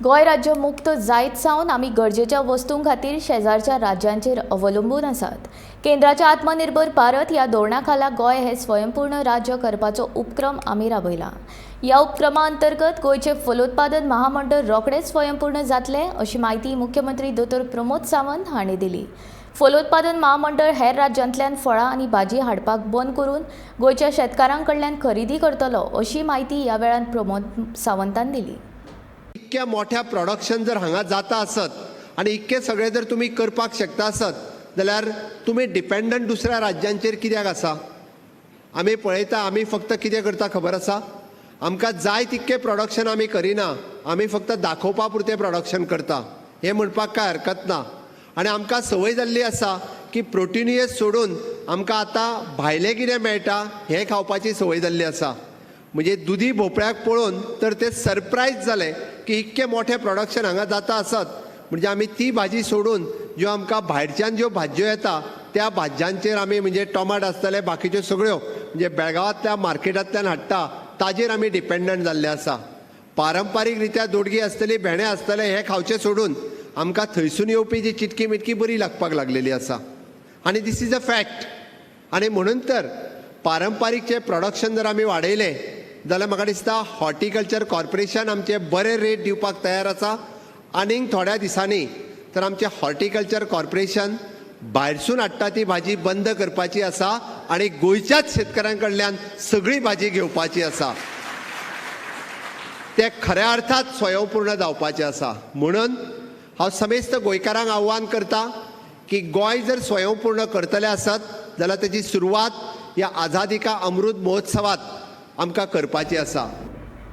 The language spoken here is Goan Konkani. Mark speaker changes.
Speaker 1: गोंय राज्य मुक्त जायत सावन आमी गरजेच्या वस्तूं खातीर शेजारच्या राज्यांचेर अवलंबून आसात. केंद्राच्या आत्मनिर्भर भारत ह्या धोरणा खाला गोंय हे स्वयंपूर्ण राज्य करपाचो उपक्रम आमी राबयला. ह्या उपक्रमा अंतर्गत गोंयचे फलोत्पादन महामंडळ रोखडेच स्वयंपूर्ण जातलें, अशी म्हायती मुख्यमंत्री दोतोर प्रमोद सावंत हांणी दिली. फलोत्पादन महामंडळ हेर राज्यांतल्यान फळां आनी भाजी हाडपाक बंद करून गोंयच्या शेतकारां कडल्यान खरेदी करतलो, अशी म्हायती ह्या वेळार प्रमोद सावंतान दिली.
Speaker 2: इतक्या मोठ्या प्रोडक्शन जर हांगा जाता आसत आनी इतकें सगळें जर तुमी करपाक शकता आसत जाल्यार तुमी डिपेंडंट दुसऱ्या राज्यांचेर कित्याक आसा? आमी पळयता, आमी फक्त कितें करता खबर आसा? आमकां जाय तितकें प्रोडक्शन आमी करिना. आमी फक्त दाखोवपा पुरतें प्रोडक्शन करता हें म्हणपाक कांय हरकत ना. आनी आमकां संवय जाल्ली आसा की प्रोटिनियस सोडून आमकां आतां भायलें कितें मेळटा हें खावपाची संवय जाल्ली आसा. म्हणजे दुदी भोपळ्याक पळोवन तर ते सरप्रायज जाले की इतकें मोठें प्रोडक्शन हांगा जाता आसत म्हणजे आमी ती भाजी सोडून ज्यो आमकां भायरच्यान ज्यो भाजयो येता त्या भाजयांचेर आमी, म्हणजे टोमाट आसतले, बाकीच्यो सगळ्यो म्हणजे बेळगांवांतल्या मार्केटांतल्यान हाडटा ताजेर आमी डिपेंडंट जाल्ले आसा. पारंपारीक रित्या दोडगी आसतली, भेंडे आसतले, हे खावचे सोडून आमकां थंयसून येवपी जी चिटकी मिटकी बरी लागपाक लागलेली आसा आनी this is a fact. आनी म्हणून तर पारंपारीक जे प्रोडक्शन जर आमी वाडयलें जाल्यार म्हाका दिसता हॉर्टिकल्चर कॉर्पोरेशन आमचे बरे रेट दिवपाक तयार आसा. आनीक थोड्या दिसांनी तर आमचें हॉर्टिकल्चर कॉर्पोरेशन भायरसून हाडटा ती भाजी बंद करपाची आसा आनी गोंयच्याच शेतकऱ्यां कडल्यान सगळी भाजी घेवपाची आसा. ते खऱ्या अर्थात स्वयंपूर्ण जावपाचें आसा. म्हणून हांव समेस्त गोंयकारांक आव्हान करता की गोंय जर स्वयंपूर्ण करतले आसत जाल्यार तेजी सुरवात ह्या आझादी का अमृत महोत्सवात आमकां करपाची आसा.